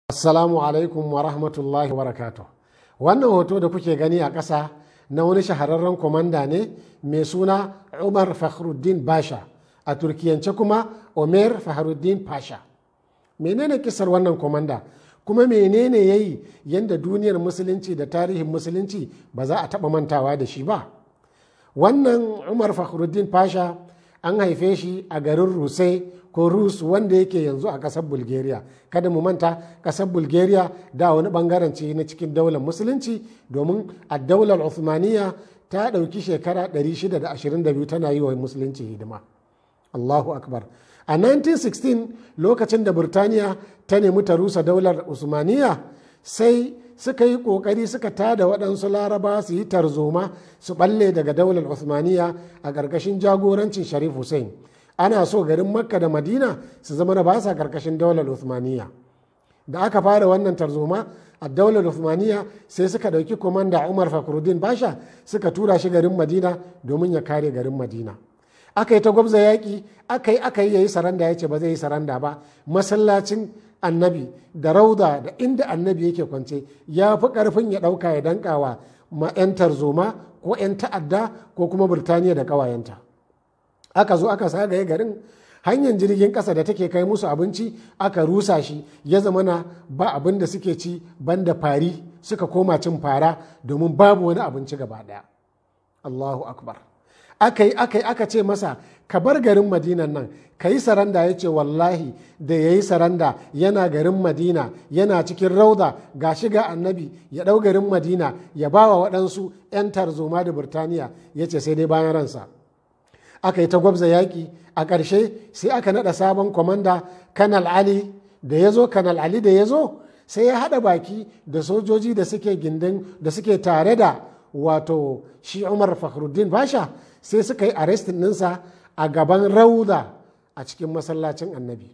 Assalamu alaikum wa rahmatullahi wa barakatuh. Wannan hoto da kuke gani a ƙasa na wani shahararren kwamanda ne mai suna Umar Fakhruddin Basha, a Turkiyance kuma Omer Fakhruddin Pasha. Menene kisar wannan kwamanda? Kuma menene ya yi yadda duniyar musulunci da tarihin musulunci ba za a taɓa mantawa da shi ba? Wannan Umar Fakhruddin Pasha an haife shi a garin Ruse ko Rus, wanda yake yanzu a ƙasar Bulgaria. Kada mu manta, ƙasar Bulgaria da wani ɓangaren ce na cikin daular musulunci, domin a daular Uthmaniyya ta ɗauki shekara 622 tana yi wa musulunci hidima. Allahu akbar. A 1916, lokacin da Burtaniya ta nemi ta rusa daular Usmaniyya, sai suka yi kokari suka tada waɗansu Laraba su yi tarzoma su balle daga daular Usmaniyya a ƙarƙashin jagorancin Sharif Hussein. Ana so garin Makka da Madina su zama na basa ƙarƙashin daular Usmaniyya. Da aka fara wannan tarzoma a daular Usmaniyya, sai suka ɗauki komanda Umar Fakhruddin Basha suka tura shi garin Madina domin ya kare garin Madina. Aka yi ta gwabza yaƙi, aka yi aka yi, ya yi saranda, ya ce ba zai yi saranda ba. Masallacin Annabi da rauda da inda Annabi yake kwance ya fi ƙarfin ya ɗauka ya dankawa ma 'yan tarzoma ko 'yan ta'adda ko kuma Birtaniya da ƙawayenta. Aka zo aka sagaye garin, hanyar jirgin ƙasa da take kai musu abinci aka rusa shi, ya zama na ba abin da suke ci banda fari, suka koma cin fara domin babu wani abinci gaba ɗaya. Allahu akbar. Aka yi aka yi, aka ce masa, "Ka bar garin Madinan nan, ka yi saranda." Ya ce wallahi da ya yi saranda yana garin Madina, yana cikin rauda, ga shiga Annabi, ya ɗau garin Madina ya ba wa waɗansu 'yan tarzoma da Birtaniya, ya ce sai dai bayan ransa. Aka yi ta gwabza yaƙi. A ƙarshe sai aka naɗa sabon kwamanda, Kanal Ali. Da ya zo, Kanal Ali da ya zo, sai ya haɗa baki da sojoji da suke gindin da suke tare da wato shi Umar Fakhruddin Basha, sai suka yi arrestin ɗinsa a gaban rauda a cikin masallacin Annabi.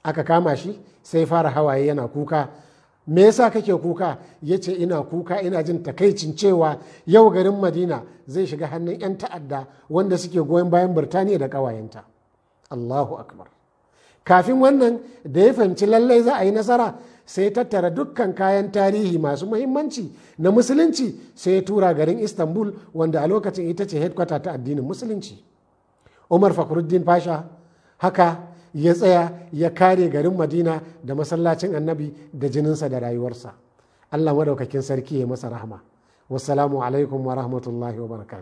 Aka kama shi, sai fara hawaye yana kuka. "Me yasa kake kuka?" Ya ce, "Ina kuka, ina jin takaicin cewa yau garin Madina zai shiga hannun 'yan ta'adda wanda suke goyon bayan Birtaniya da ƙawayenta." Allahu akbar. Kafin wannan, da ya fahimci lallai za a yi nasara, sai tattara dukkan kayan tarihi masu muhimmanci na musulunci, sai ya tura garin Istanbul, wanda a lokacin ita ce headquarter ta addinin musulunci. Umar Fakhruddin Pasha haka ya tsaya ya kare garin Madina da masallacin Annabi da jininsa da rayuwarsa. Allah madaukakin sarki ya masa rahama. Wassalamu alaikum wa rahmatullahi wa barakatuh.